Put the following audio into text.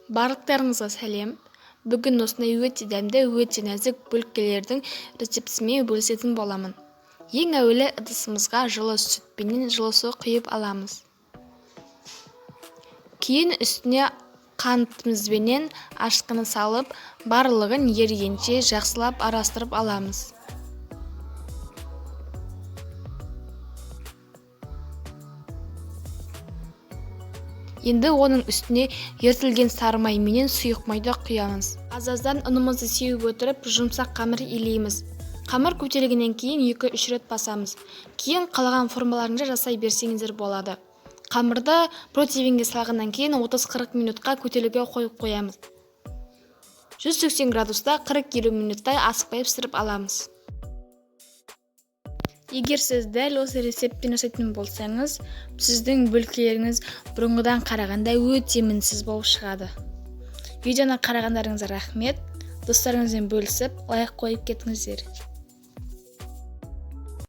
Барлықтарыңызға сәлем. Бүгін осындай өте дәмді, өте нәзік бөлкелердің рецептісімен бөлісетін боламын. Ең әуелі ыдысымызға жылы сүт пенен жылы су құйып аламыз. Кейін үстіне қантымызбенен ашытқыны салып, барлығын ерігенше жақсылап араластырып аламыз. Енді оның үстіне ерітілген сары май менен сұйық майды құямыз. Аз-аздан ұнымызды сеуіп отырып, жұмсақ қамыр илейміз. Қамыр көтерілгеннен кейін 2-3 рет басамыз. Кейін қалаған формаларыңызды жасай берсеңіздер болады. Қамырды противенге салғаннан кейін 30-40 минутқа көтерілуге қойып қоямыз. 180 градуста 40-50 минуттай асықпай пісіріп аламыз. Егер сіз дәл осы рецептпен жасайтын болсаңыз, сіздің бөлкелеріңіз бұрынғыдан қарағанда өте мінсіз болып шығады. Видеоны қарағандарыңызға рахмет. Достарыңызбен бөлісіп, лайк қойып кетіңіздер.